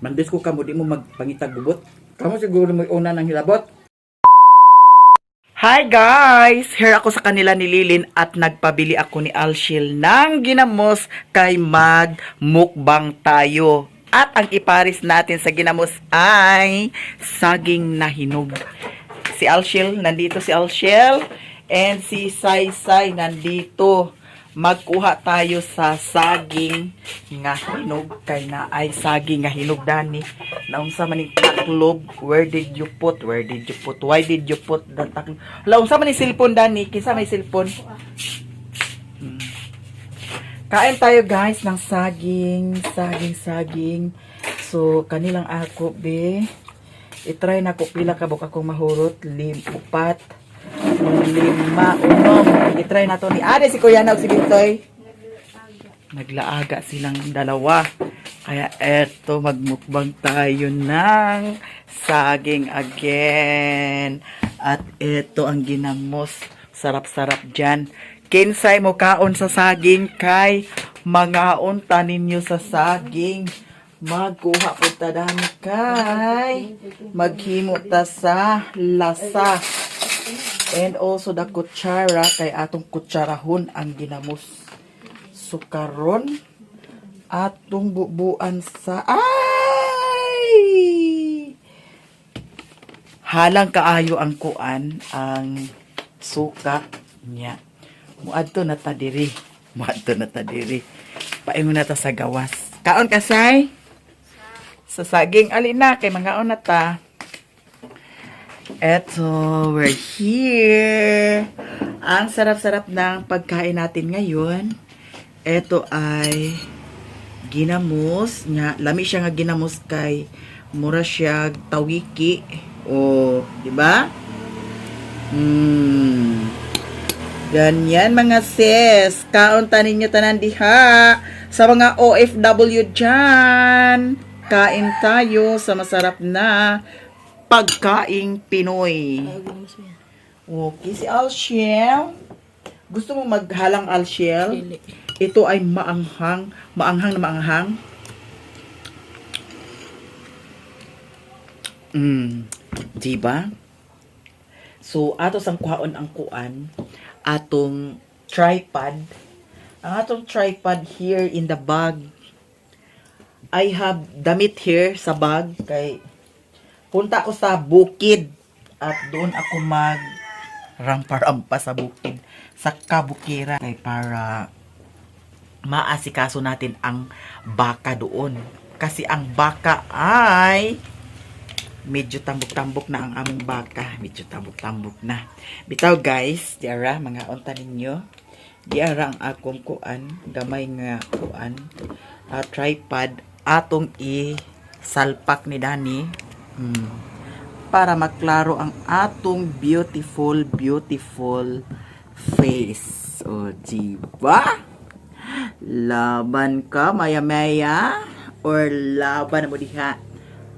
Mandis ko kamo, di mo magpangitag gubot. Kamo siguro mo una ng hilabot. Hi guys! Here ako sa kanila ni Lilin at nagpabili ako ni Alshil ng ginamos kay magmukbang tayo. At ang iparis natin sa ginamos ay saging na hinog. Si Alshil, nandito si Alshil and si Sai Sai nandito. Magkuha tayo sa saging nga hinog kay na ay saging nga hinog dani. Naunsa man ning taklob? Where did you put? Where did you put? Why did you put the taklob? Launsa man ning cellphone dani? Kinsa may cellphone? Kain tayo guys ng saging, saging, saging. So kanilang ako be. I-try na ko pila ka buk akong mahurot, lim, upat, lima, unom. I-try na to ni Ade si Kuya na og si Bintoy. Naglaaga silang dalawa. Kaya eto, magmukbang tayo ng saging again. At eto ang ginamos. Sarap-sarap dyan. Kinsay mo kaon sa saging kay mangaon ta ninyo sa saging. Magkuha po ta dami kay maghimo ta sa lasa. And also the kutsara kay atong kutsarahon ang ginamos. So karon atong bubuan sa ay halang kaayo ang kuan ang suka niya. Muadto na ta diri. Muadto na ta diri. Paingon na ta sa gawas. Kaon ka say? Sa saging alina kay mangaon na ta. Eto, we're here. Ang sarap-sarap ng pagkain natin ngayon. Eto ay ginamos nga lami siya nga ginamos kay mura siya tawiki o di ba? Ganyan mga sis, kaon ta ninyo tanan diha sa mga OFW dyan. Kain tayo sa masarap na pagkaing Pinoy. Okay, si Alshel. Gusto mo maghalang, Alshel? Ito ay maanghang, maanghang na maanghang. Diba? So, ato sang kuhaon ang kuan, atong tripod. Ang atong tripod here in the bag. I have damit here sa bag kay punta ako sa bukid at doon ako mag rampa-rampa sa bukid sa kabukira kay para maasikaso natin ang baka doon. Kasi ang baka ay medyo tambok-tambok na ang among baka. Medyo tambok-tambok na. Bitaw guys, diara mga unta ninyo. Diara ang akong kuan, gamay nga kuan, tripod atong i-salpak ni Dani. Para maklaro ang atong beautiful, beautiful face. O, diba? Laban ka, maya-maya, or laban mo diha?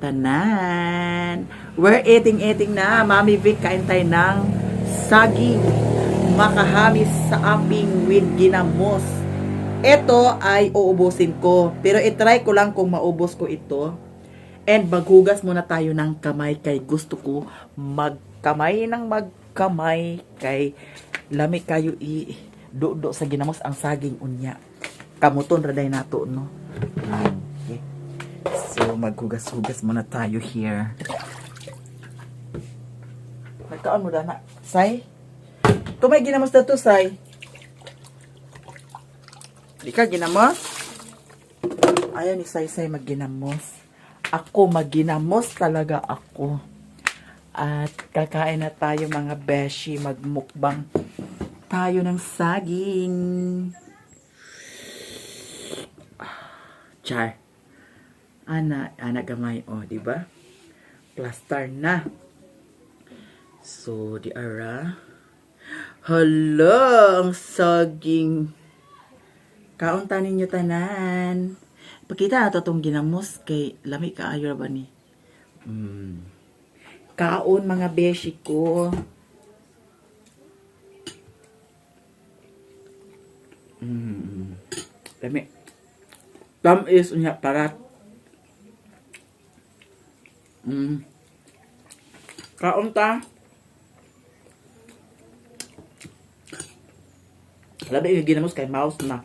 Tanan. We're eating-eating na. Mami Vic, kain tayo ng saging. Makahamis sa aping with ginamos. Ito ay uubusin ko. Pero itry ko lang kung maubos ko ito. And maghugas muna tayo ng kamay kay gusto ko magkamay ng magkamay kay lami kayo i do sa ginamos ang saging unya. Kamuton ra day nato no. Okay. So maghugas-hugas muna tayo here. Nagkaon mo dana. Say? Tumay ginamos na to, Say. Di ka ginamos? Ayaw ni Say Say magginamos. Ako, magginamos talaga ako. At kakain na tayo mga beshi, magmukbang tayo ng saging. Char. Ana, ana gamay, oh, di ba? Plaster na. So, di ara. Hala, ang saging. Kaunta ninyo tanan. Pakita na to tong ginamos kay lami kaayo ra ba ni. Kaon mga beshi ko. Lami. Tamis unya parat. Kaon ta. Labi yung ginamos kay mouse na.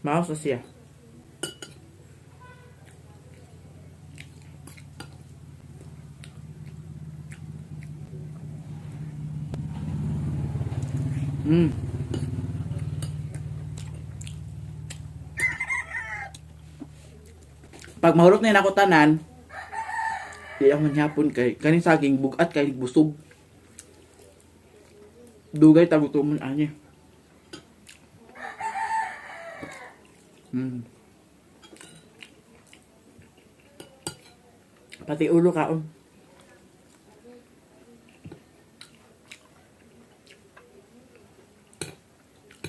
Mouse na siya. Pag mahurot na yun ako tanan, di ako manyapon kay kaning saging bugat kay busog. Dugay tagutomon ani. Pati ulo kaon.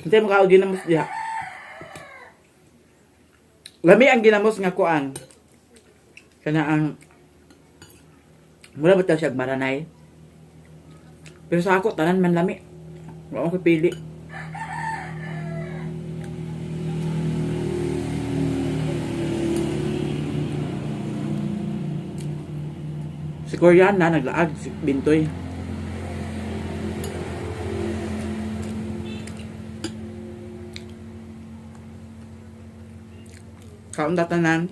Hindi mo kao ginamos diha. Lami ang ginamos nga kuan. Kana ang mura ba tayo siya maranay? Pero sa ako tanan man lami. Wa ko pili. Si Korean na naglaag si Bintoy. Kaon tanan.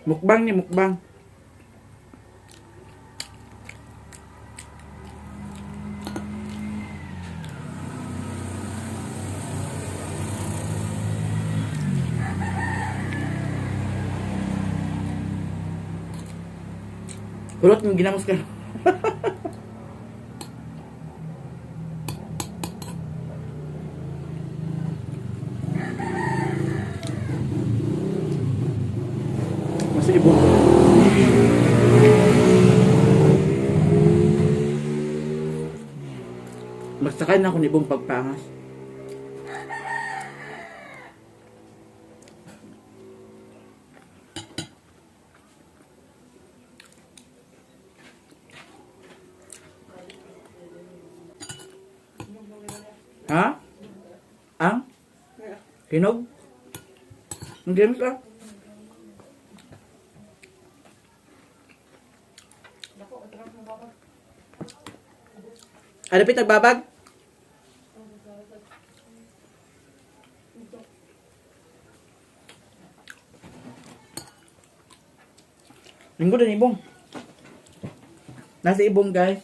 Mukbang ni mukbang. Kulot ng ginamos ka. Mas ibo. Magsakay na ako ni Ibong pagpangas. Ha? Ang? Hinog? Ang games ah. Ano pit nagbabag? Linggo din ibong. Nasa ibong, guys.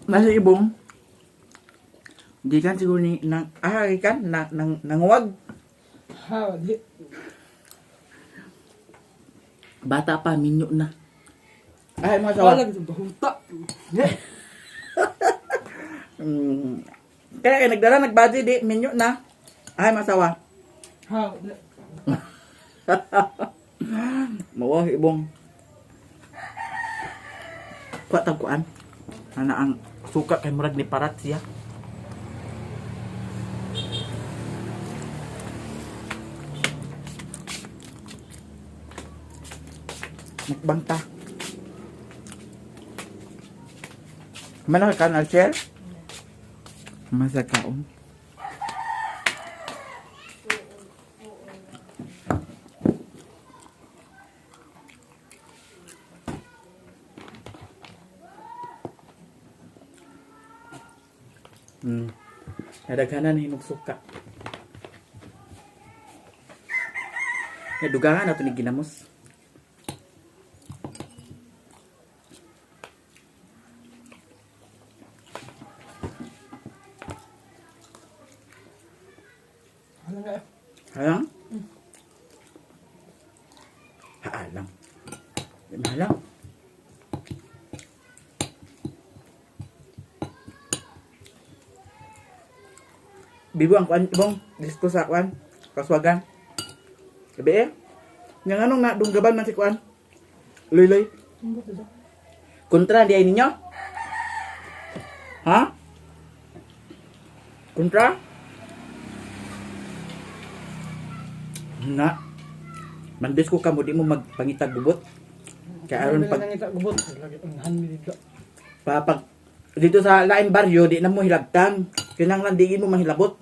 Nasa ibong. Gikan siguro ni nang gikan na, nang nanguwag. Ha, di. Bata pa minyo na. Ay mga sawa. Wala gid bahuta. Kaya kay nagdala nagbudget di minyo na. Ay mga sawa. Ha, di. Mawa ibong. Kuha tagkuan. Ana ang suka kay murag ni parat siya. Mukbang ta. Mana ka na share? Masakaon. Nadaghanan hinog suka. Nadugangan na to ni ginamos. Wala nga. Halang? Haalang. Di mahalang. Bibo ang kuan ibong disko sa kuan. Kaswagan. Gabi eh. Nga nganong na dunggaban man si kuan. Luy-luy. Kontra di ay ninyo? Ha? Kontra? Na. Mandis ko kamo di mo magpangitag gubot. Kaya aron pag Nangita gubot. Lagi unahan mi dito. pag dito sa lain baryo di na mo hilabtan. Kinahanglan di mo mahilabot.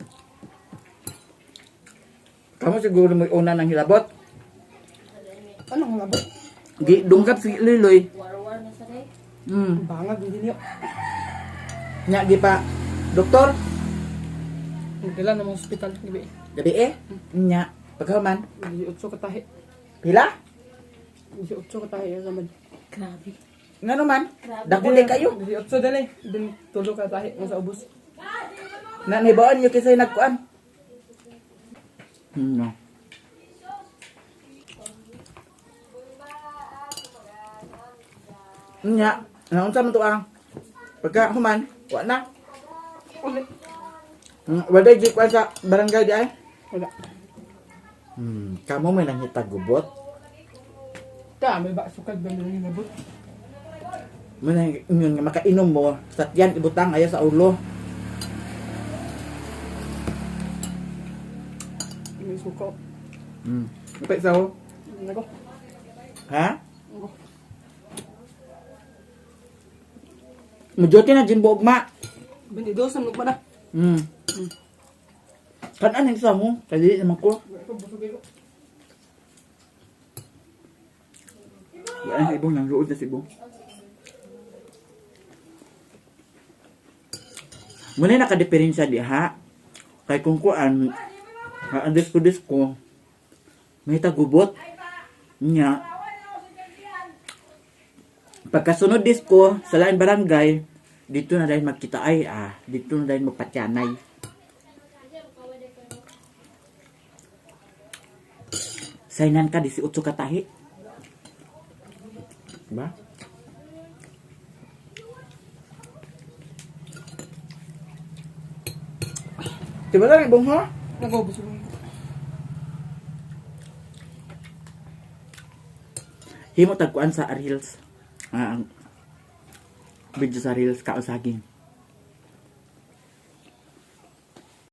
Kamo siguro mo una ng hilabot. Anong labot? Gi dunggap si Liloy. War-war na sa day. Bangag hindi niyo. Nya gi pa doktor. Nagdala na mga ospital gabi. Gabi eh. Nya paghuman. 18 katahi. Pila? 18 katahi ya samad. Grabe. Ngano man? Dako di kayo. 18 dali. Din tulo katahi nga sa ubos. Na nibaan nyo kisay nagkuan. No. Nya, naunsa man to ang pagka human, wa na. Uli. Wala di kuan sa barangay di ay. Wala. Kamo may nangita gubot. Ta may ba sukad ba may labot? Mo nang yun nga makainom mo, sa tiyan ibutang ayo sa ulo. May suko. Napay sa ho? Nako. Ha? Nako. Mujote na jin buog ma. 22 na lugma na. Kanan ang sa mo, kali naman ko. Ito busog ko. Wala na ibong nang luod na si ibong. Muna nakadiferensya diha. Kay kung kuan, ang disko-disko, may tagubot. Nya. Pagkasunod disko, sa lain barangay, dito na dahil magkita ay, ah, dito na dahil magpatyanay. Sainan ka, 18 katahi. Diba? Diba lang, ibong ho? Nako busog ko. Himo tagkuan sa reels. Ah, ang video sa reels kausaging.